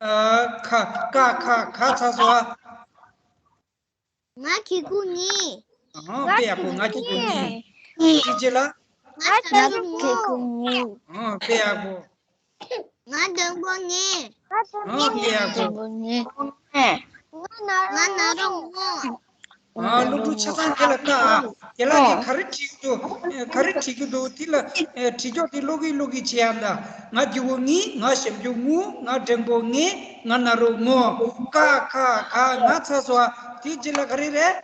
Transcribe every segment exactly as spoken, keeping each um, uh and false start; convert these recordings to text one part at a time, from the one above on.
ཨ། ཁ། ཀ་ཁ་ག་ཚ་སོ། ང་གི་གུ་ངི། ཨང་། དཔེ་ཡག་པོ། ང་གི་གུ་ངི། དེ་རྗེས་ལ། ང་ན་རོ་ངོ། ཨང་། དཔེ་ཡག་པོ། ང་འགྲེང་བུ་ངེ། ཨང་། དཔེ་ཡག་པོ། ང་ན་རོ་ངོ། ཨ། སློབ་ཕྲུག་ཆ་ཚང་དེ་ལ་ལྟ་ཨ། དེ་ལ་དེ་ག་རེ་བྲིས་འདུག་ག་རེ་བྲིས་ཀྱི་འདུག་དེ་ལ་བྲིས་ཀྱོག་དེ་ཀློག་གི་ཀློག་གི་བྱེད་ཡ་འདྲ། ང་གི་གུ་ངི། ང་ཞབས་ཀྱུ་ངུ། ང་འགྲེང་བུ་ངེ། ང་ན་རོ་ངོ། ཀ་ཁ་ག་ང་ཚ་སོ། དེ་རྗེས་ལ་ག་རེ་རེད།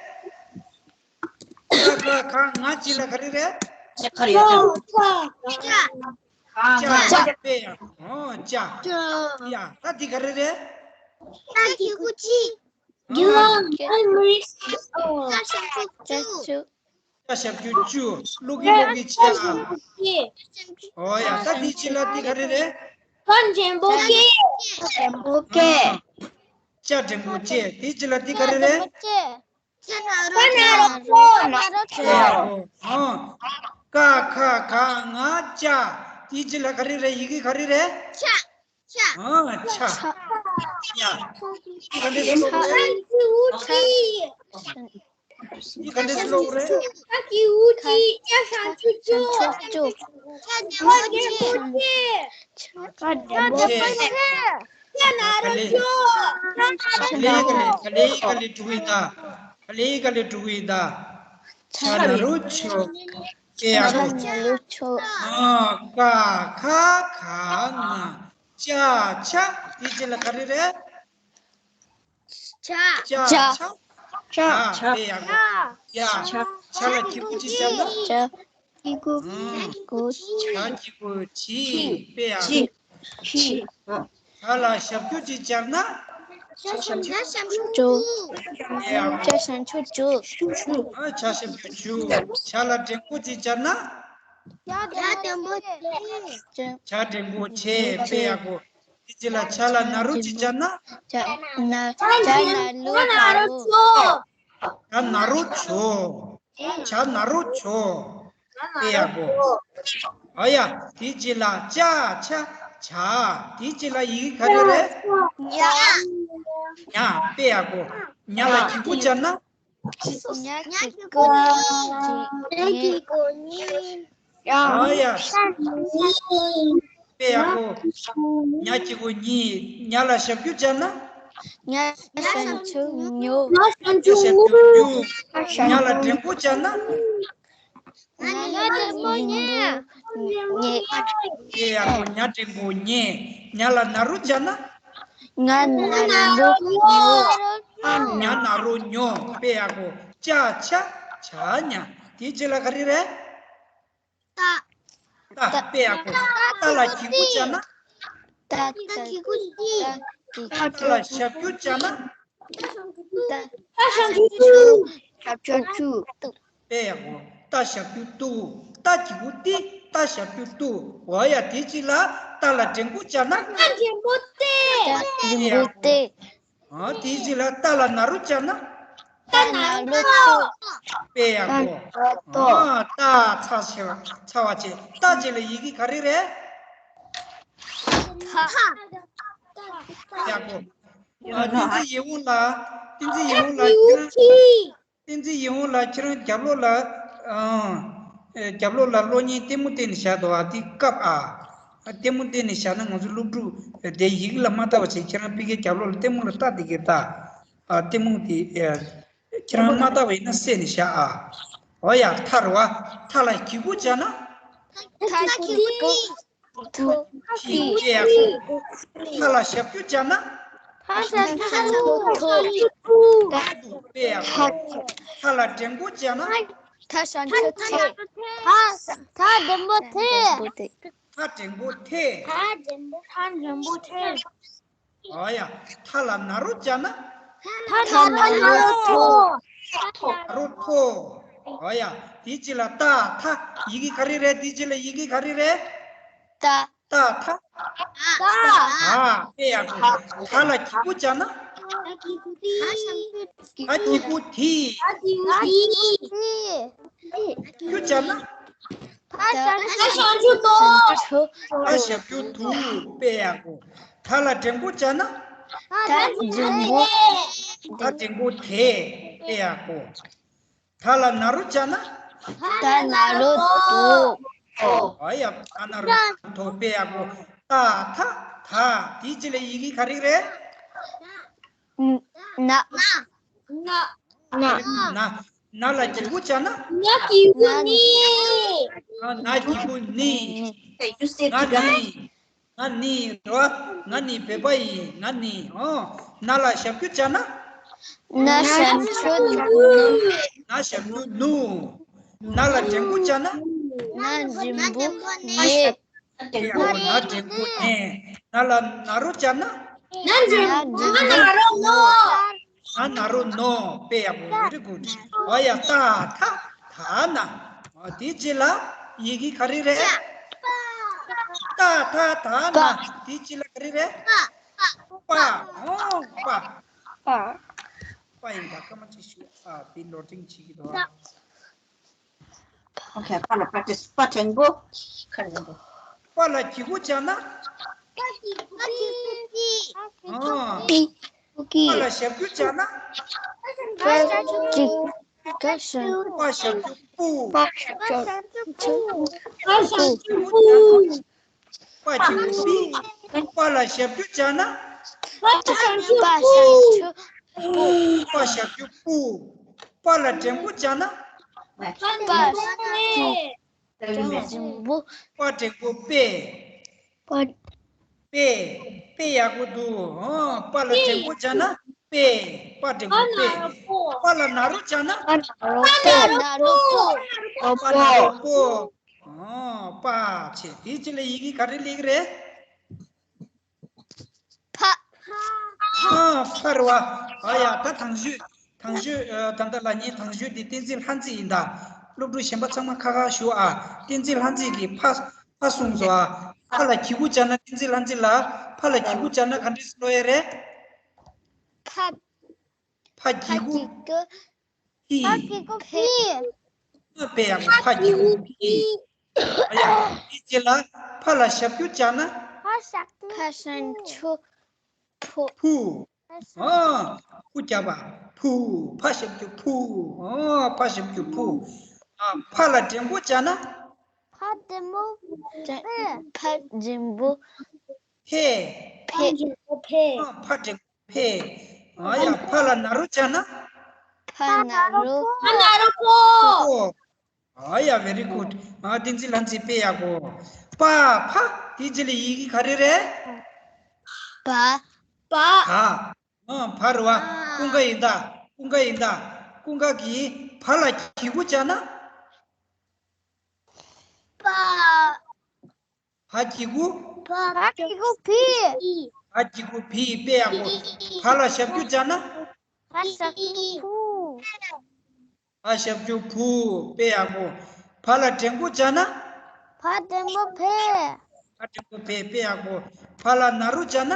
ཀ་ཁ་ག་ང་རྗེས་ལ་ག་རེ་རེད། ཅ། ག་རེ་ཡོད་ཀྱང་། ཅ། ཅ། དཔེ་ཡག་ཨོ་ཅ། ཡ། ད་འདི་ག་རེ་རེད། ཏ་གི་གུ་ཅི། ཨ། ཅ་ཞབས་ཀྱུ་ཅུ། ཅ་ཞབས་ཀྱུ་ཅུ། ཀློག་གི་ཀློག་གི་བྱེད་ཨ། ཨོ་ཡ། ད་འདི་རྗེས་ལ་འདི་ག་རེ་རེད། ཀ་འགྲེང་བུ་ཀེ། འགྲེང་བུ་ཀེ། ཨ། ཅ་འགྲེང་བུ་ཅེ། འདི་རྗེས་ལ་འདི་ག་རེ་རེད། ཅ་ན་རོ་ཅོ། ཨོ། ཀ་ཁ་ག་ང་ཅ། དེའི་རྗེས་ལ་ག་རེ་རེད། ཡི་གེ་ག་རེ་རེད། ཆ། ཆ། ཨོ་ཆ། ཡ། ག་འདྲ་ཞིག་ཀློག་རེད། འདི་ག་འདྲ་ཞིག་ཀློག་རེད། ཆ་གི་གུ་ཆི། ཅ་ཞབས་ཀྱུ་ཅོ། ཆ་འགྲེང་བུ་ཆེ། ཆ་འགྲེང་བུ་ཆེ། ཡ། ན་རོ་ཅོ། ག་ལེ་ག་ལེ་ག་ལེ་ག་ལེ་འགྲོ་གི་ཡིན་ད། ག་ལེ་ག་ལེ་འགྲོ་གི་ཡིན་ད། ཆ་ན་རོ་ཆོ། དཔེ་ཡག་པོ། ཆ་ན་རོ་ཆོ། ཨ། ཀ་ཁ་ག་ང་ཅ་ཆ། དེ་རྗེས་ལ་ག་རེ་རེད། ཆ། ཅ་ཆ། ཆ། ཆ། ཨ། ཆ། དཔེ་ཡག་པོ། ཡ། ཆ། ཆ་ལ་གི་གུ་ཅི་བྱ་ན། ཆ། གི་གུ། ཨང་། གི་གུ། ཆ་གི་གུ་ཆི། དཔེ་ཡག་པོ། ཆི། ཆི། ཆ་ལ་ཞབས་ཀྱུ་ཅི་སྦྱར་ན། ཅ་ཞབས་ཀྱུ་ཅོ། དཔེ་ཡག་པོ། ཅ་ཞབས་ཀྱུ་ཅོ། ཨ། ཅ་ཞབས་ཀྱུ་ཅོ། ཆ་ལ་འགྲེང་བུ་ཅི་སྦྱར་ན། ཅ་འགྲེང་བུ་ཆེ། ཅ། ཅ་འགྲེང་བུ་ཆེ། དཔེ་ཡག་པོ། དེ་རྗེས་ལ་ཆ་ལ་ན་རོ་ཅི་སྦྱར་ན། ཅ་ན། ཅ་ན་རོ་ཅོ། ཅ་ན་རོ་ཅོ། ཅ་ན་རོ་ཅོ། དཔེ་ཡག་པོ། ཨ་ཡ། དེ་རྗེས་ལ་ཅ་ཆ་ཇ། དེ་རྗེས་ལ་ཡི་གེ་ག་རེ་རེད། ཉ། ཉ། དཔེ་ཡག་པོ། ཉ་ལ་གི་གུ་སྦྱར་ན། ཉ་གི་གུ་ཉི། ཉ་གི་གུ་ཉི། ཨ་ཡ། དཔེ་ཡག་པོ། ཉ་གི་གུ་ཉི། ཉ་ལ་ཞབས་ཀྱུ་སྦྱར་ན། ཉ་ཞབས་ཀྱུ་ཉོ། ཉ་ཞབས་ཀྱུ་ཉུ། ཉ་ལ་འགྲེང་བུ་སྦྱར་ན། ཉ་འགྲེང་བུ་ཉེ། ཉེ། དཔེ་ཡག་པོ། ཉ་འགྲེང་བུ་ཉེ། ཉ་ལ་ན་རོ་སྦྱར་ན། ཉ་ན་རོ་ཉོ། ཉ་ན་རོ་ཉོ། དཔེ་ཡག་པོ། ཅ་ཆ་ཇ་ཉ། དེའི་རྗེས་ལ་ག་རེ་རེད། ཏ། ཏ། དཔེ་ཡག་པོ། ཏ་ལ་གི་གུ་སྦྱར་ན། ཏ། ཏ་གི་གུ་ཏི། ཏ་ལ་ཞབས་ཀྱུ་སྦྱར་ན། ཏ། ཏ་ཞབས་ཀྱུ་ཏུ། ཞབས་ཀྱུ་ཏུ། དཔེ་ཡག་པོ། ཏ་ཞབས་ཀྱུ་ཏུ། ཏ་གི་གུ་ཏི། ཏ་ཞབས་ཀྱུ་ཏུ། འོ་ཡ། དེ་གཅིག་ལ་ཏ་ལ་འགྲེང་བུ་སྦྱར་ན། ཏ་འགྲེང་བུ་ཏེ། ཏ་འགྲེང་བུ་ཏེ། ཨ། དེའི་རྗེས་ལ་ཏ་ལ་ན་རོ་སྦྱར་ན། ཏ་ན་རོ་ཏོ། དཔེ་ཡག་པོ། ཏ་ན་རོ་ཏོ། ཨ། ཏ་ཚ་ཆེ་བ་ཚ་བ་བྱས། ཏ་རྗེས་ལ་ཡི་གེ་ག་རེ་རེད། ཐ། ཡག་པོ། ཨ། བསྟན་འཛིན་ཡིད་འོང་ལགས། བསྟན་འཛིན་ཡིད་འོང་ལགས། ཁྱེད་རང་། བསྟན་འཛིན་ཡིད་འོང་ལགས། ཁྱེད་རང་རྒྱབ་ལོགས་ལ། ཨང་། རྒྱབ་ལོགས་ལ་གློག་བརྙན་ལྟད་མོ་བལྟས་ནས་བཞག་འདུག་ཨ། དེ་བཀབ་ཨ། ལྟད་མོ་བལྟས་ནས་བཞག་ན་ང་ཚོ་སློབ་ཕྲུག་དེ་ཡི་གེ་ལ་མ་ལྟ་བ་བྱས། ཁྱེད་རང་ཕ་གིའི་རྒྱབ་ལོགས་ལ་ལྟད་མོ་ལ་ལྟ་བསྡད་ཀྱི་ད། ཨ། ལྟད་མོ་དེ། ཨ། ཁྱེད་རང་མ་ལྟ་བ་ཡིན་ན་བསད་ནས་བཞག་ཨ། འོ་ཡ། ཐ་རེད་བ། ཐ་ལ་གི་གུ་སྦྱར་ན། ཐ་གི་གུ་ཐི། ཐི། དཔེ་ཡག་པོ། ཐ་ལ་ཞབས་ཀྱུ་སྦྱར་ན། ཐ་ཞབས་ཀྱུ་ཐོ། ཐ་དཔེ་ཡག་པོ། ཐ་ལ་འགྲེང་བུ་སྦྱར་ན། ཐ་ཞབས་ཀྱུ་ཐེ། ཐ། ཐ་འགྲེང་བུ་ཐེ། ཐ་འགྲེང་བུ་ཐེ། ཐ་འགྲེང་བུ་ཐེ། ཐ་འགྲེང་བུ་ཐེ། འོ་ཡ། ཐ་ལ་ན་རོ་སྦྱར་ན། ཐ་ན་རོ་ཐོ། ན་རོ་ཐོ། འོ་ཡ། དེའི་རྗེས་ལ་ཏ་ཐ། ཡི་གེ་ག་རེ་རེད། དེའི་རྗེས་ལ་ཡི་གེ་ག་རེ་རེད། ཏ། ཏ་ཐ། ཏ། ཨ། དཔེ་ཡག་པོ། ཐ་ལ་གི་གུ་སྦྱར་ན། ཐ་གི་གུ་ཐི། ཐ་གི་གུ་ཐི། ཐ་གི་གུ་ཐི། གུ་སྦྱར་ན། ཐ། ད་ཞབས་ཞབས་ཞབས་ཞུ་དོ། ད་ཞབས་ཞུ་དུ་དཔེ་ཡག་པོ། ད་ལ་འགྲེང་བུ་བྱས་ན། ད་འགྲེང་བུ། ད་འགྲེང་བུ་དེ་དཔེ་ཡག་པོ། ད་ལ་ན་རོ་བྱས་ན། ད་ན་རོ་དོ། ཨ་ཡ། ད་ན་རོ་དོ་དཔེ་ཡག་པོ། ད་ད་ད་དེའི་རྗེས་ལ་ཡི་གེ་ག་རེ་རེད། ན། ན། ན། ན་ལ་གི་གུ་བྱས་ན། ན་གི་གུ་ནི། ཨ། ན་གི་གུ་ནི། ང་ནི། ང་ནི་རོ། ང་ནི་བོད་པ་ཡིན། ང་ནི། ཨོ། ན་ལ་ཞབས་ཀྱུ་བྱས་ན། ན་ཞབས་ཀྱུ་ནུ། ན་ཞབས་ཀྱུ་ནུ། ན་ལ་འགྲེང་བུ་བྱས་ན། ན་འགྲེང་བུ་ནི། ཡ། ན་འགྲེང་བུ་ནི། ན་ལ་ན་རོ་བྱས་ན། ན་འགྲེང་བུ་ན་རོ་ནོ། ན་ན་རོ་ནོ། དཔེ་ཡག་པོ། Very good. ཨ་ཡ། ད་ད་ད་ན། ཨ། དེའི་རྗེས་ལ་ཡི་གེ་ག་རེ་རེད། ད་ད་ད་ན། དེའི་རྗེས་ལ་ག་རེ་རེད། པ། ཨོ། པ། པ། པ་ཡིན་ད། སྐར་མ་གཅིག་ཞུ། ཨ། དེ་ལོ་ཊིང་བྱེད་ཀྱི་འདུག་ཨ། ཨོ་ཁེ། པ་ལ་པ་ཏི་པ་འགྲེང་བུ། ཁ་འགྲེང་བུ། པ་ལ་གི་གུ་བྱས་ན། པ་གི་གུ་པི། ཨ། པི། པ་ལ་ཞབས་ཀྱུ་བྱས་ན། པ་ཞབས་ཀྱུ་པ། ཞབས་ཀྱུ་པུ། པ་ཞབས་ཀྱུ་པ། པ་གི་གུ་པི། པ་ལ་ཞབས་ཀྱུ་བྱས་ན། པ་ཞབས་ཀྱུ་པ། པ་ཞབས་ཀྱུ་པུ། པ་ཞབས་ཀྱུ་པུ། པ་ལ་འགྲེང་བུ་བྱས་ན། པ་ཞབས་ཀྱུ་པ། འགྲེང་བུ། པ་འགྲེང་བུ་པེ། པ། པེ། པེ་ཡག་པོ་འདུག་ཨོ། པ་ལ་འགྲེང་བུ་བྱས་ན་པེ། པ་འགྲེང་བུ་པེ། པ་ལ་ན་རོ་བྱས་ན། པ་ན་རོ་པོ། པ་ན་རོ་པོ། ཨོ། པ་བྱས། དེའི་རྗེས་ལ་ཡི་གེ་ག་རེ་སླེབས་ཀྱི་རེད། ཕ། ཨ། ཕ་རེད་བ། ཨ་ཡ། ད་དང་ཤོས། དང་ཤོས། ཨ། ད་ལྟ་ལབ་མཁན་དང་ཤོས་དེ་བསྟན་འཛིན་ལྷ་མཛེས་ཡིན་ད། སློབ་ཕྲུག་གཞན་པ་ཚང་མ་ཁ་ཁ་ཞུ་ཨ། བསྟན་འཛིན་ལྷ་མཛེས་ཀྱིས་ཕ། ཕ་གསུངས་སོང་ཨ། ཕ་ལ་གི་གུ་བྱས་ན། བསྟན་འཛིན་ལྷ་མཛེས་ལ་ཕ་ལ་གི་གུ་བྱས་ན་ག་འདྲས་སེ་ཀློག་ཡ་རེད། ཕ། ཕ་གི་གུ། ཕི། ཕ་གི་གུ་ཕི། ཨ། དཔེ་ཡག་པོ། ཕ་གི་གུ་ཕི། ཨ་ཡ། དེའི་རྗེས་ལ་ཕ་ལ་ཞབས་ཀྱུ་བྱས་ན། ཕ་ཞབས་ཀྱུ་ཕུ། ཕ་ཞབས་ཀྱུ་ཕུ། ཨ། ཕུ་རྒྱག་པ། ཕུ། ཕ་ཞབས་ཀྱུ་ཕུ། ཨ། ཕ་ཞབས་ཀྱུ་ཕུ། ཨ། ཕ་ལ་འགྲེང་བུ་བྱས་ན། ཕ་འགྲེང་བུ་ཕེ། ཕ་འགྲེང་བུ་ཕེ། ཕ་འགྲེང་བུ་ཕེ། ཨ། ཕ་འགྲེང་བུ་ཕེ། ཨ་ཡ། ཕ་ལ་ན་རོ་བྱས་ན། ཕ་ན་རོ། ཕ་ན་རོ་ཕོ། ཨ་ཡ། Very good. ཨ། བསྟན་འཛིན་ལྷ་མཛེས་དཔེ་ཡག་པོ། པ། ཕ། དེའི་རྗེས་ལ་ཡི་གེ་ག་རེ་རེད། བ། བ། བ། ཨ། བ་རེད་བ། ཀུན་དགའ་ཡིན་ད། ཀུན་དགའ་ཡིན་ད། ཀུན་དགའ་གིས་བ་ལ་གི་གུ་བྱས་ན། པ། བ་གི་གུ། བ་གི་གུ་བི། བ་གི་གུ་བི། དཔེ་ཡག་པོ། བ་ལ་ཞབས་ཀྱུ་བྱས་ན། བ་ཞབས་ཀྱུ་བུ། བ་ཞབས་ཀྱུ་བུ། དཔེ་ཡག་པོ། བ་ལ་འགྲེང་བུ་བྱས་ན། བ་འགྲེང་བུ་བེ། བ་འགྲེང་བུ་བེ། དཔེ་ཡག་པོ། བ་ལ་ན་རོ་བྱས་ན།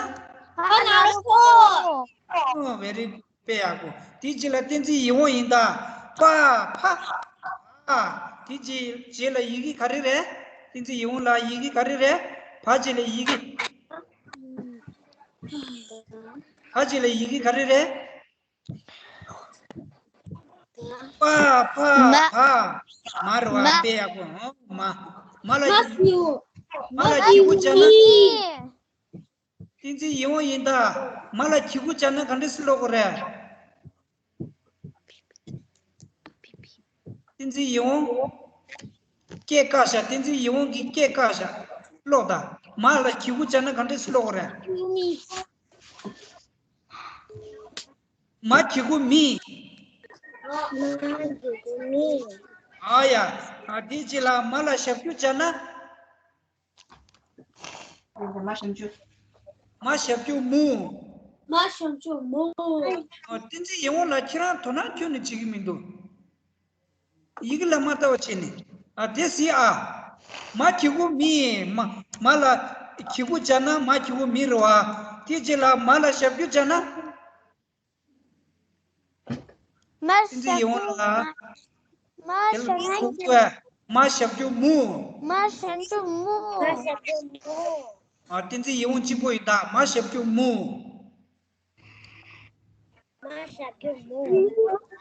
བ་ན་རོ་བོ། ཨོ། Very good. དཔེ་ཡག་པོ། དེའི་རྗེས་ལ་བསྟན་འཛིན་ཡིད་འོང་ཡིན་ད། པ། ཕ། ཨ། དེའི་རྗེས། རྗེས་ལ་ཡི་གེ་ག་རེ་རེད། བསྟན་འཛིན་ཡིད་འོང་ལ་ཡི་གེ་ག་རེ་རེད། བ་རྗེས་ལ་ཡི་གེ། བ་རྗེས་ལ་ཡི་གེ་ག་རེ་རེད། པ། ཕ། མ། བ། མ་རེད་བ། མ། དཔེ་ཡག་པོ། མ། མ་ལ། མ་གི་གུ། མ་ལ་གི་གུ་བྱས་ན། མི། བསྟན་འཛིན་ཡིད་འོང་ཡིན་ད། མ་ལ་གི་གུ་བྱས་ན་ག་འདྲས་སེ་ཀློག་དགོས་རེད། བསྟན་འཛིན་ཡིད་འོང་། སྐད་བཀག་བཞག་བསྟན་འཛིན་ཡིད་འོང་གིས་སྐད་བཀག་བཞག་ཀློག་ད། མ་ལ་གི་གུ་བྱས་ན་ག་འདྲས་སེ་ཀློག་དགོས་རེད། མ་གི་གུ་མི། མ་གི་གུ་མི། ཨ་ཡ། ཨ། དེའི་རྗེས་ལ་མ་ལ་ཞབས་ཀྱུ་བྱས་ན། མ་ཞབས་ཀྱུ། མ་ཞབས་ཀྱུ་མུ། མ་ཞབས་ཀྱུ་མུ། ཨ། བསྟན་འཛིན་ཡིད་འོང་ལགས། ཁྱེད་རང་དོ་སྣང་ཁྱོན་ནས་བྱེད་ཀྱི་མི་འདུག་ཡི་གེ་ལ་མ་ལྟ་བ་བྱས་ནས། ཨ། དེ་གཟིགས་ཨ། མ་གི་གུ་མི། མ། མ་ལ་གི་གུ་བྱས་ན་མ་གི་གུ་མི་རེད་བ། དེའི་རྗེས་ལ་མ་ལ་ཞབས་ཀྱུ་བྱས་ན། མ་བསྟན་འཛིན་ཡིད་འོང་ལགས། མ་དེ་ལ་ཞབས་ཀྱུ། ཐུག་ཐུག་ཨ། མ་ཞབས་ཀྱུ་མུ། མ་ཞབས་ཀྱུ་མུ། མ་ཞབས་ཀྱུ་མུ། ཨ། བསྟན་འཛིན་ཡིད་འོང་གཅིག་པོ་ཡིན་ད། མ་ཞབས་ཀྱུ་མུ། མ་ཞབས་ཀྱུ་མུ།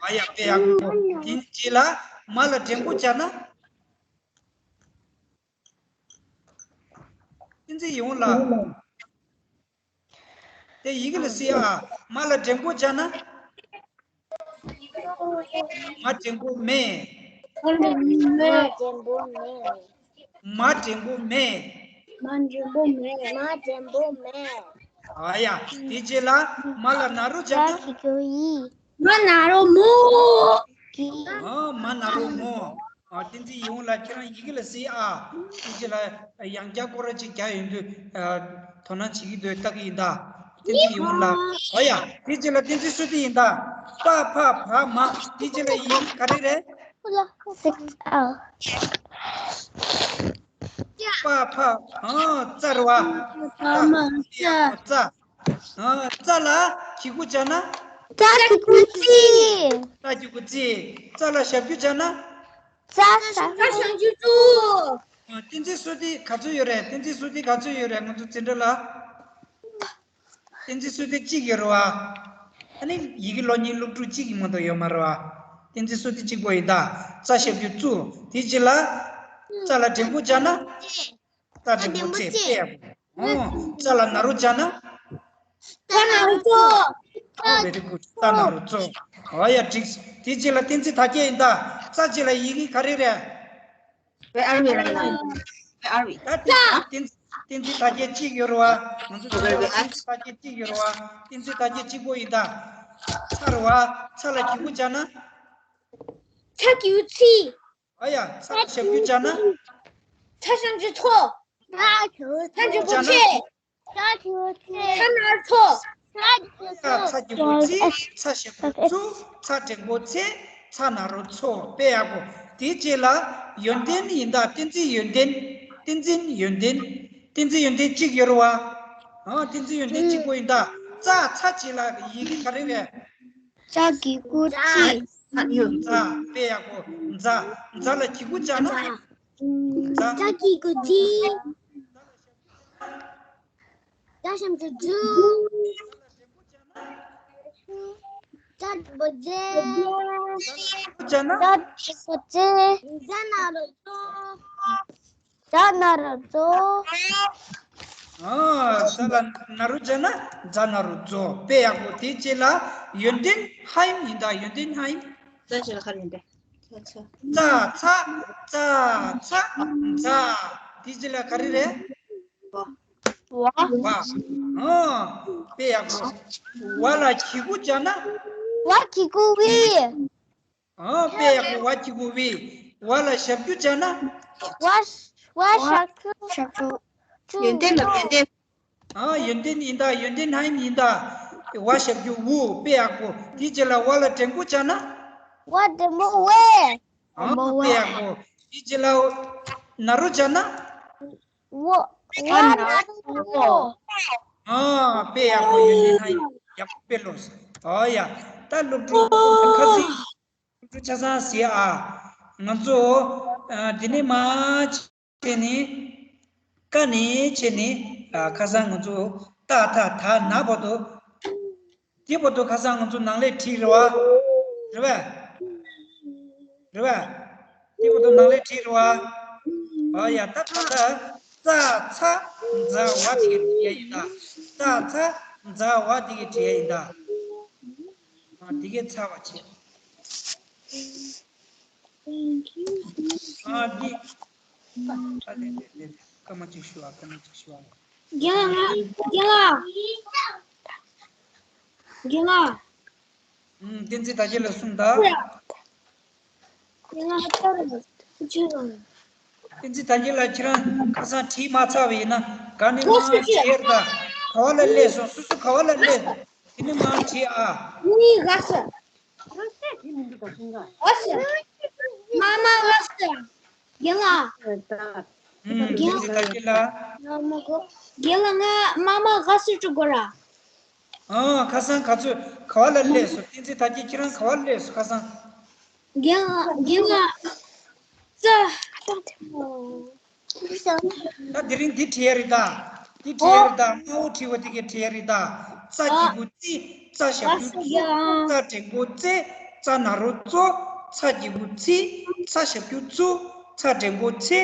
ཨ་ཡ། དཔེ་ཡག་པོ། དེ་རྗེས་ལ་མ་ལ་འགྲེང་བུ་སྦྱར་ན། བསྟན་འཛིན་ཡིད་འོང་ལ། དེ་ཡི་གེ་ལ་གཟིགས་ཨ། མ་ལ་འགྲེང་བུ་སྦྱར་ན། མ་འགྲེང་བུ་མེ། མ་འགྲེང་བུ་མེ། མ་འགྲེང་བུ་མེ། མ་འགྲེང་བུ་མེ། མ་འགྲེང་བུ་མེ། ཨ་ཡ། དེ་རྗེས་ལ་མ་ལ་ན་རོ་སྦྱར་ན། ཡ་གི་གུ་ཡི། མ་ན་རོ་མོ། གི། ཨ། མ་ན་རོ་མོ། ཨ། བསྟན་འཛིན་ཡིད་འོང་ལ། ཁྱེད་རང་ཡི་གེ་ལ་གཟིགས་ཨ། དེ་རྗེས་ལ་ཡང་བསྐྱར་སྐོར་ར་གཅིག་རྒྱག་ཡོང་དུས། ཨ། དོ་སྣང་བྱེད་ཀྱི་འདུག་ལྟ་གི་ཡིན་ད། བསྟན་འཛིན་ཡིད་འོང་ལ། ཨ་ཡ། དེ་རྗེས་ལ་བསྟན་འཛིན་བསོད་བདེ་ཡིན་ད། པ་ཕ་བ་མ། དེ་རྗེས་ལ་ཡི་གེ་ག་རེ་རེད། སིག་ཨ། པ་ཕ། ཨ། ཙ་རེད་བ། ཙ། ཙ། ཨ། ཙ་ལ་གི་གུ་སྦྱར་ན། ཙ་གི་གུ་ཙི། ཙ་གི་གུ་ཙི། ཙ་ལ་ཞབས་ཀྱུ་སྦྱར་ན། ཙ་ཞབས་ཀྱུ་ཙུ། ཨ། བསྟན་འཛིན་བསོད་བདེ་ག་ཚོད་ཡོད་རེད། བསྟན་འཛིན་བསོད་བདེ་ག་ཚོད་ཡོད་རེད། ང་ཚོ་འཛིན་གྲྭ་ལ། བསྟན་འཛིན་བསོད་བདེ་གཅིག་ཡོད་རེད་བ། ཨ་ནི་ཡི་གེ་སློབ་གཉེར་སློབ་ཕྲུག་གཅིག་གི་མ་གཏོགས་ཡོད་མ་རེད་བ། བསྟན་འཛིན་བསོད་བདེ་གཅིག་པོ་ཡིན་ད། ཙ་ཞབས་ཀྱུ་ཙུ། དེ་རྗེས་ལ་ཙ་ལ་འགྲེང་བུ་སྦྱར་ན། ཙ་འགྲེང་བུ་ཙེ། དཔེ་ཡག་པོ། ཨོ། ཙ་ལ་ན་རོ་སྦྱར་ན། ཙ་ན་རོ་ཙོ། ཨོ། very good. ཙ་ན་རོ་ཙོ། ཨོ་ཡ། འགྲིག་དེ་རྗེས་ལ་བསྟན་འཛིན་དར་རྒྱས་ཡིན་ད། ཙ་རྗེས་ལ་ཡི་གེ་ག་རེ་རེད། བེ་ཨར་བི་ར་ན། བེ་ཨར་བི། ད་བསྟན་བསྟན་བསྟན་འཛིན་དར་རྒྱས་གཅིག་ཡོད་རེད་བ། ང་ཚོ་བེ་ཨར་བི། བསྟན་འཛིན་དར་རྒྱས་གཅིག་ཡོད་རེད་བ། བསྟན་འཛིན་དར་རྒྱས་གཅིག་པོ་ཡིན་ད། ཚ་རེད་བ། ཚ་ལ་གི་གུ་སྦྱར་ན། ཚ་གི་གུ་ཚི། ཨ་ཡ། ཚ་ལ་ཞབས་ཀྱུ་སྦྱར་ན། ཚ་ཞབས་ཀྱུ་ཚོ། ཚ་ཞབས་ཀྱུ་ཚེ། ཚ་ན་རོ་ཚོ། ཚ་ན་རོ་ཚོ། ཚ་གི་གུ་ཚི། ཚ་ཞབས་ཀྱུ་ཚུ། ཚ་འགྲེང་བུ་ཚེ། ཚ་ན་རོ་ཚོ། དཔེ་ཡག་པོ། དེའི་རྗེས་ལ་ཡོན་ཏན་ཡིན་ད། བསྟན་འཛིན་ཡོན་ཏན། བསྟན་འཛིན་ཡོན་ཏན། བསྟན་འཛིན་ཡོན་ཏན་གཅིག་ཡོད་རེད་བ། ཨ། བསྟན་འཛིན་ཡོན་ཏན་གཅིག་པོ་ཡིན་ད། ཙ་ཚ་རྗེས་ལ་ཡི་གེ་ག་རེ་རེད། ཙ་གི་གུ་ཙི། ཙ། དཔེ་ཡག་པོ། ཛ། ཛ་ལ་གི་གུ་སྦྱར་ན། ཛ། ཛ་གི་གུ་ཛི། ཛ་ཞབས་ཀྱུ་ཛུ། ཛ་འགྲེང་བུ་ཛེ། ཛ་ན་རོ་ཛོ། ཛ་ན་རོ་ཛོ། ཨ། ཛ་ལ་ན་རོ་སྦྱར་ན་ཛ་ན་རོ་ཛོ། དཔེ་ཡག་པོ། དེའི་རྗེས་ལ་ཡོན་ཏན་ཧ་ཡིན་ཡིན་ད། ཡོན་ཏན་ཧ་ཡིན། ཙ་ཞབས་ཀྱུ་ཚ། ཡོན་ཏན། ཙ་ཚ། ཙ་ཚ། ཛ། དེའི་རྗེས་ལ་ག་རེ་རེད། བ། བ། ཨ། དཔེ་ཡག་པོ། བ་ལ་གི་གུ་སྦྱར་ན། བ་གི་གུ་བི། ཨ། དཔེ་ཡག་པོ། བ་གི་གུ་བི། བ་ལ་ཞབས་ཀྱུ་སྦྱར་ན། བ། བ་ཞབས་ཀྱུ། ཞབས་ཀྱུ། ཡོན་ཏན་ལ་ཡོན་ཏན། ཨ། ཡོན་ཏན་ཡིན་ད། ཡོན་ཏན་ཧ་ཡིན་ཡིན་ད། བ་ཞབས་ཀྱུ་ཝུ། དཔེ་ཡག་པོ། དེའི་རྗེས་ལ་བ་ལ་འགྲེང་བུ་སྦྱར་ན། བ་འགྲེང་བུ་ཝེ། ཨ། དཔེ་ཡག་པོ། དེའི་རྗེས་ལ་ན་རོ་སྦྱར་ན། བོ། བ་ན་རོ་བོ། ཨ། དཔེ་ཡག་པོ། ཡོན་ཏན་ཧ་ཡིན། ཡག་པོ་དཔེ་ལོས། ཨོ་ཡ། ད་སློབ་ཕྲུག་ཁ་སང་། སློབ་ཕྲུག་ཆ་ཚང་གཟིགས་ཨ། ང་ཚོ། ཨ། འདི་ནས་མར་བྱས་ནས། ཀ་ནས་བྱས་ནས། ཨ། ཁ་སང་ང་ཚོ་ཏ་ཐ་ད་ན་བར་དུ། དེ་བར་དུ་ཁ་སང་ང་ཚོ་ནང་ལས་བྲིས་རེད་བ། རེད་བ། རེད་བ། དེ་བར་དུ་ནང་ལས་བྲིས་རེད་བ། ཨ་ཡ། ད་ད་ད། ཙ་ཚ་ཛ་ཝ་དེ་གའི་བྲིས་ཡ་ཡིན་ད། ཙ་ཚ་ཛ་ཝ་དེ་གའི་བྲིས་ཡ་ཡིན་ད། ཨ། དེ་གའི་ཚ་བ་བྱས། ཨ། འདི། ཨ། ལེ་ལེ་ལེ་ལེ། སྐར་མ་གཅིག་ཞུ་བ། སྐར་མ་གཅིག་ཞུ་བ། རྒན་ལགས། རྒན་ལགས། རྒན་ལགས། ཨུམ། བསྟན་འཛིན་དར་རྒྱས་ལ་གསུངས་དང་། རྒན་ལགས། བསྟན་འཛིན་དར་རྒྱས་ལགས། ཁྱེད་རང་ཁ་སང་བྲིས་མ་ཚར་བ་ཡིན་ན། ག་ནས་མར་བྲིས་ཡོད་ད། ག་བ་ལ་སླེབས་སོང་། སོ་སོ་ག་བ་ལ་སླེབས། དེ་ནས་མར་བྲིས་ཨ། ངའི་ཨ་ཟེར། ཨ་ཟེར། མ་མ་ཨ་ཟེར། རྒན་ལགས། ཨུམ། རྒན་ལགས། རྒན་ལགས། རྒན་ལགས། ང་མ་མ་ཨ་ཟེར་འགྲོ་དགོས་ར། ཨ། ཁ་སང་ག་ཚོད་ག་བ་ལ་སླེབས་སོང་། བསྟན་འཛིན་དར་རྒྱས་ཁྱེད་རང་ག་བ་ལ་སླེབས་སོང་། ཁ་སང་། རྒན་ལགས། རྒན་ལགས། ཙ། ཙ། ད་དེ་རིང་འདི་བྲིས་ཡ་རེད་ད། འདི་བྲིས་ཡ་རེད་ད། སྔ་བོ་བྲིས་པ་དེ་གས་བྲིས་ཡ་རེད་ད། ཙ་གི་གུ་ཙི། ཙ་ཞབས་ཀྱུ་ཙུ། ཙ་འགྲེང་བུ་ཙེ། ཙ་ན་རོ་ཙོ། ཙ་གི་གུ་ཙི། ཙ་ཞབས་ཀྱུ་ཙུ། ཙ་འགྲེང་བུ་ཙེ།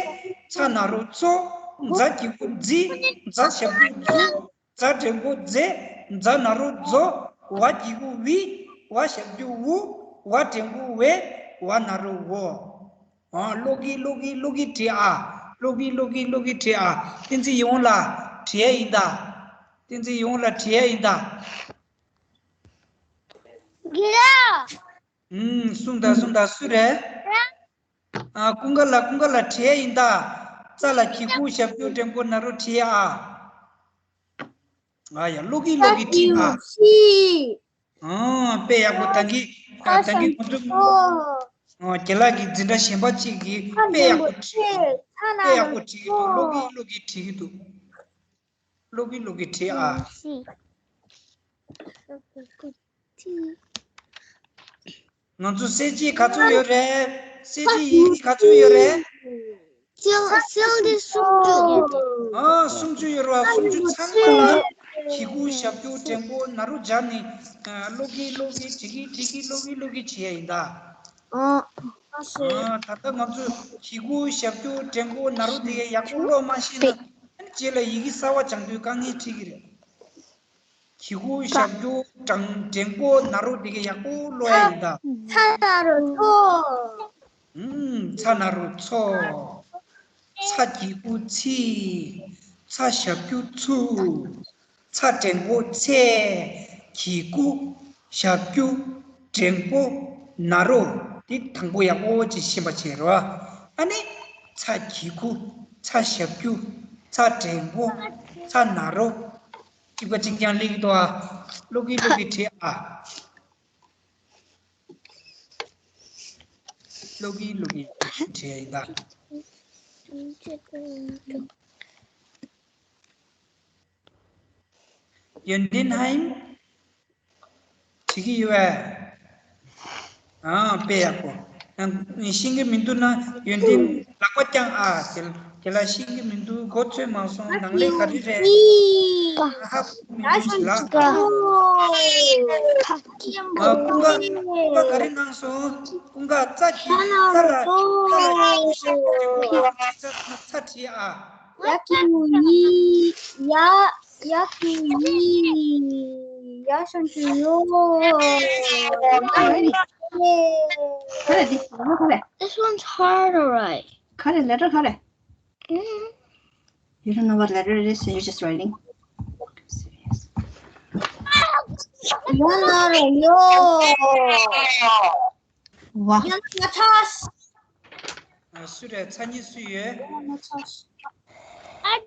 ཙ་ན་རོ་ཙོ། ཛ་གི་གུ་ཛི། ཛ་ཞབས་ཀྱུ་ཛུ། ཛ་འགྲེང་བུ་ཛེ། ཛ་ན་རོ་ཛོ། ཝ་གི་གུ་ཝི། ཝ་ཞབས་ཀྱུ་ཝུ། ཝ་འགྲེང་བུ་ཝེ། ཝ་ན་རོ་ཝོ། ཨ། ཀློག་གི་ཀློག་གི་ཀློག་གི་བྲིས་ཨ། ཀློག་གི་ཀློག་གི་ཀློག་གི་བྲིས་ཨ། བསྟན་འཛིན་ཡིད་འོང་ལགས་བྲིས་ཡ་ཡིན་ད། བསྟན་འཛིན་ཡིད་འོང་ལགས་བྲིས་ཡ་ཡིན་ད། དགེ་ལགས། ཨུམ། གསུངས་དང་གསུངས་དང་། སུ་རེད། ཨ། ཀུན་དགའ་ལགས། ཀུན་དགའ་ལགས་བྲིས་ཡ་ཡིན་ད། ཙ་ལ་གི་གུ་ཞབས་ཀྱུ་འགྲེང་བུ་ན་རོ་བྲིས་ཡ་ཨ། ཨ་ཡ། ཀློག་གི་ཀློག་གི་བྲིས་ཨ། ཨ། དཔེ་ཡག་པོ། ད་གིན། ཨ། ད་གིན་ཁོང་ཚོ། ཨ། རྒན་ལགས་ཀྱི་འཛིན་གྲྭ་གཞན་པ་གཅིག་གིས་དཔེ་ཡག་པོ་བྲིས། དཔེ་ཡག་པོ་བྲིས་ཀྱི་འདུག་ཀློག་གི་ཀློག་གི་བྲིས་ཀྱི་འདུག་ཀློག་གི་ཀློག་གི་བྲིས་ཨ། ང་ཚོ་གསལ་བྱེད་ག་ཚོད་ཡོད་རེད། གསལ་བྱེད་ཡི་གེ་ག་ཚོད་ཡོད་རེད། སིལ་སིལ་དེ་སུམ་ཅུ། ཨ། སུམ་ཅུ་ཡོད་རེད་བ། སུམ་ཅུ་ཚང་མ་ལ་གི་གུ་ཞབས་ཀྱུ་འགྲེང་བུ་ན་རོ་སྦྱར་ནས། ཨ། ཀློག་གི་ཀློག་གི་བྲིས་ཀྱི་བྲིས་ཀྱི་ཀློག་གི་ཀློག་གི་བྱེད་ཡ་ཡིན་ད། ཨ། ཨ། ད་ལྟ་ང་ཚོས་གི་གུ་ཞབས་ཀྱུ་འགྲེང་བུ་ན་རོ་དེ་གས་ཡག་པོ་ཀློག་མ་ཤེས་ན། ཨ་ནི་རྗེས་ལ་ཡི་གེ་གསར་བ་སྦྱང་དུས་དཀའ་ངལ་འཕྲད་ཀྱི་རེད། གི་གུ་ཞབས་ཀྱུ་འགྲེང་འགྲེང་བུ་ན་རོ་དེ་གས་ཡག་པོ་ཀློག་ཡ་ཡིན་ད། ཚ་ན་རོ་ཚོ། ཨུམ། ཚ་ན་རོ་ཚོ། ཚ་གི་གུ་ཚི། ཚ་ཞབས་ཀྱུ་ཚུ། ཚ་འགྲེང་བུ་ཚེ། གི་གུ་ཞབས་ཀྱུ་འགྲེང་བུ་ན་རོ། འདི་དང་པོ་ཡག་པོ་ཅིག་ཤེས་པ་བྱེད་རོགས། ཨ་ནི་ཚ་གི་གུ། ཚ་ཞབས་ཀྱུ། ཚ་འགྲེང་བུ། ཚ་ན་རོ། གཅིག་པ་གཅིག་རྐྱང་སླེབས་ཀྱི་འདུག་ཨ། ཀློག་གི་ཀློག་གི་བྲིས་ཨ། ཀློག་གི་ཀློག་གི་བྲིས་ཡ་ཡིན་ད། ཡོན་ཏན་ཧའིམ། བྲིས་ཀྱི་ཡོད་པས། ཨ། དཔེ་ཡག་པོ། ཨ། ཤེས་ཀྱི་མི་འདུག་ན་ཡོན་ཏན་ལག་པ་བརྐྱངས་ཨ། དེ་དེ་ལ་ཤེས་ཀྱི་མི་འདུག་མགོ་ཚོས་མ་སོང་། ནང་ལས་ག་རེ་རེད། ཧ་གོ་མི་འདུག་ལ། ཨ། ཀུན་དགའ་ཀུན་དགའ་ག་རེ་གནང་སོང་། ཀུན་དགའ་ཙ་གི་ཙ་ལ་ཙ་ལ་ཡག་པོ་ཤེས་པོ་ཅིག་པོ་ཅིག་ཙ་ཙ་བྲིས་ཨ། ཡ་གི་གུ་ཡི། ཡ། ཡ་གི་གུ་ཡི། ཡ་ཞབས་ཀྱུ་ཡོ། ག་རེ་འདི། ག་རེ། This one's hard, alright. ག་རེ། ལེ་ཊར་ག་རེ། Mm. You don't know what letter it is, so you're just writing. Serious. ཡ་ན་རོ་ཡོ། ཝ། ཡ་ན་ཐ་ས། ཨ། སུ་རེད། མཚན་ཉིད་སུ་ཡོད། ཨ།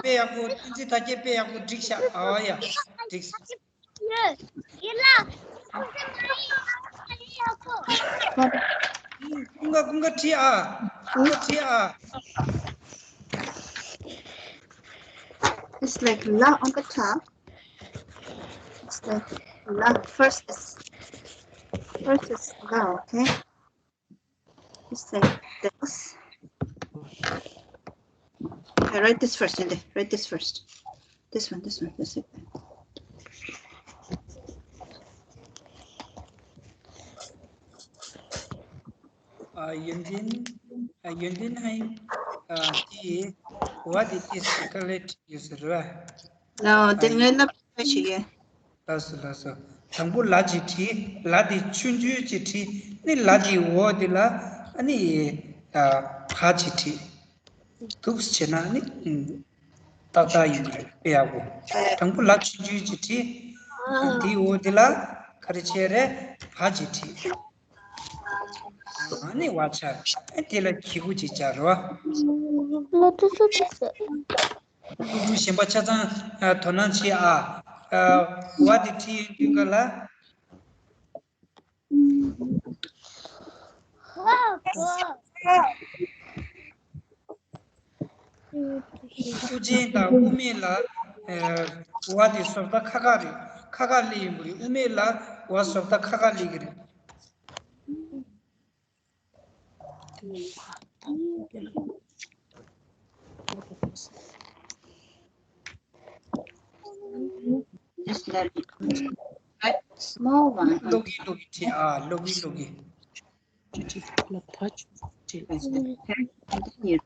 དཔེ་ཡག་པོ། བསྟན་འཛིན་དར་རྒྱས་དཔེ་ཡག་པོ་བསྒྲིགས་ཤག་ཨ་ཡ། བསྒྲིགས། ཀུན་དགའ་ཀུན་དགའ་བྲིས་ཨ། ཀུན་དགའ་བྲིས་ཨ། It's like la on the top. It's like la. First is, first is la, okay? It's like this. Okay, write this first, and write this first. This one, this one, this one. ཨ། ཡོན་ཏན། ཨ། ཡོན་ཏན་ཧའི། ཨ། དེ་ཝ་དེ་ཏིས་ཀ་ལེ་ཊི་ཡོད་ཟེར་བ། ལའོ། དེ་ངས་ལབ་པ་ཞིག་ཡིན། ལགས་སོ་ལགས་སོ། དང་པོ་ལ་ཅིག་བྲིས། ལ་དེ་ཆུང་ཆུང་ཅིག་བྲིས། ནི་ལ་དེ་འོག་དེ་ལ་ཨ་ནི། ཨ། བ་ཅིག་བྲིས། འདུག་སེ་བྱས་ན་ནི། ཨུམ། ཏག་ཏག་ཡིན་གྱི་རེད། དཔེ་ཡག་པོ། དང་པོ་ལ་ཆུང་ཆུང་ཅིག་བྲིས། དེའི་འོག་དེ་ལ་ག་རེ་བྱས་རེད། བ་ཅིག་བྲིས། ཨ་ནི་ཝ་ཆ། ཨ། དེ་ལ་གི་གུ་ཅིག་སྦྱར་རོ། ལ་དེ་སུ་དེ་སུ། ཀུ་ཀུ་གཞན་པ་ཆ་ཚང་། ཨ། དོ་སྣང་བྱེད་ཨ། ཨ། ཝ་དེ་བྲིས་ཡོང་དུས་སྐབས་ལ། ཨུ་རྒྱན་དང་དབུ་མེད་ལ། ཨ། ཝ་དེ་བཟོ་ལྟ་ཁ་ཁ་རེད། ཁ་ཁ་སླེབས་ཡོང་གི་རེད། དབུ་མེད་ལ་ཝ་བཟོ་ལྟ་ཁ་ཁ་སླེབས་ཀྱི་རེད། Just let it, right, small one. ལོག་གི་ལོག་གི་བྲིས། ཨ་ལོག་གི་ལོག་གི། Continue.